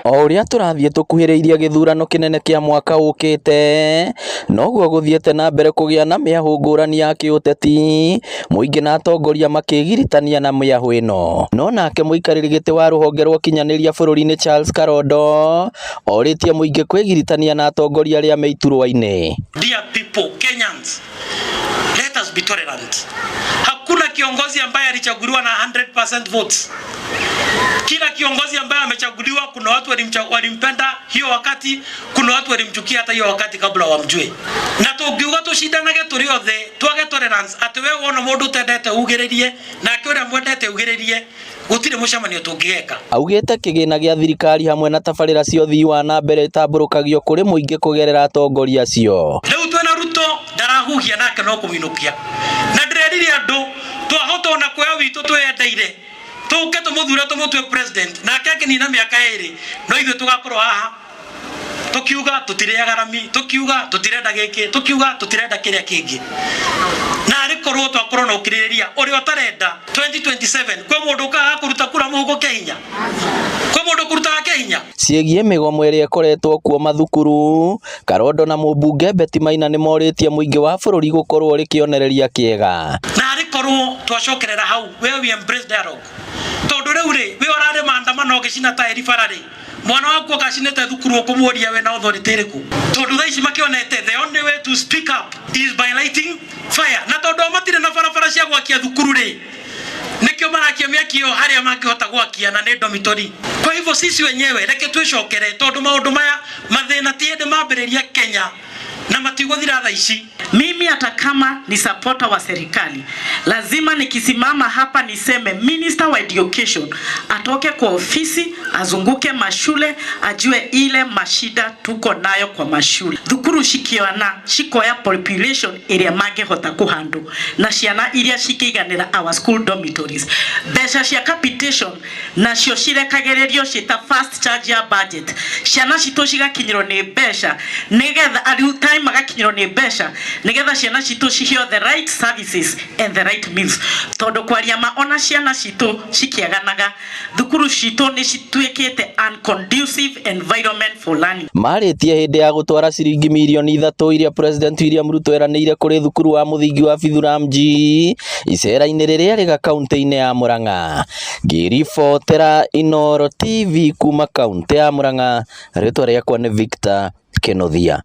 O ũrĩa tũrathiĩ tũkuhĩrĩirie gĩthurano kĩnene kĩa mwaka ũkĩte, noguo gũthiĩte na mbere kũgĩa na mĩahũ ngũrani ya kĩũteti, mũingĩ na atongoria makĩgiritania na mĩahũ ĩno. No nake mũikarĩri gĩtĩ wa rũhonge rwa ũkinyanĩria bũrũri-inĩ Charles Karondo, orĩtie mũingĩ kwĩgiritania na atongoria arĩa me iturwa-inĩ. Dear people, Kenyans, let us be tolerant. Hakuna kiongozi ambaye alichaguliwa na 100% votes. Kila kiongozi ambaye amechaguliwa, kuna watu walimpenda hiyo wakati, kuna watu walimchukia hata hiyo wakati kabla wamjue. Na tungiuga tucindanage turi othe, twage tolerance ati we wona mundu utendete ugiririe nake uria mwendete ugiririe, gutire mucemanio tungigeka. Augĩte kĩgĩna gĩa thirikari hamwe na tabarĩra cia ũthii wa na mbere itambũrũkagio kũrĩ mũingĩ kũgerera atongoria acio. Rĩu twĩna Ruto ndarahuhia nake no kũminũkia, na ndĩrerire andũ twahota ona kuoya witũ twĩyendeire tũke tũmũthure tũmũtue president, nake akĩnina mĩaka 2, no ithuĩ tũgakorwo haha tukiuga tutirĩaga rami, tukiuga tutirenda gĩkĩ, tukiuga tutirenda kĩrĩa kĩngĩ. Na arĩ korwo twakorwo na ũkirĩrĩria ũrĩa ũtarenda 2027 kwĩ mũndũ ũkaga kũruta kura mũhuko kĩa hinya, kwĩ mũndũ ũkũrutaga kĩa hinya. Ciĩgiĩ mĩgomo ĩrĩa ĩkoretwo kuo mathukuru, Karondo na mũmbunge Betty Maina nĩmorĩtie mũingĩ wa bũrũri gũkorwo ũrĩ kĩonereria kĩega. Na arĩ korwo twacokerera hau where we embrace dialogue, tondũ rĩu rĩ we ũrarĩ maandamano ũgĩcina taĩri bara rĩ, mwana waku akacinĩte thukuru ũkũmũria we na authority ĩrĩkũ? Tondũ thaa ici makĩonete the only way to speak up is by lighting fire, na tondũ o matirĩ na barabara cia gwakia thukuru rĩ, nĩkĩo marakia mĩaki ĩyo harĩa mangĩhota gwakia, na nĩ dormitory. Kwa hivyo sisi wenyewe reke twĩcokere, tondũ maũndũ maya mathĩna ti hĩndĩ mambĩrĩria Kenya na matigũthira thaa ici. Mimi hata kama ni supporter wa serikali, lazima nikisimama hapa niseme Minister wa Education atoke kwa ofisi, azunguke mashule, ajue ile mashida tuko nayo kwa mashule. Thukuru cikiona cikoya population iria mangihota kuhandle na ciana iria cikĩiganĩra our school dormitories. Mbeca cia capitation nacio cirekagĩrĩrio ciĩta first charge ya budget, ciana citũ cigakinyĩrwo nĩ mbeca nigetha arutani magakinyĩrwo nĩ mbeca nigetha ciana citũ ciheo the right services and the right meals, tondu kwaria ma ona ciana citũ cikĩaganaga thukuru citũ nĩ cituĩkĩte unconducive environment for learning. Marĩtie hĩndĩ ya gũtwara ciringi mirioni 3 iria President William Ruto eranĩire kũrĩ thukuru wa mũthingi wa Bithuramji icera-inĩ rĩrĩa rĩga kaunti-inĩ ya Murang'a. Ngĩribotera Inooro TV kuma kaunti ya Murang'a, rĩtwa rĩakwa nĩ Victor Kenothia.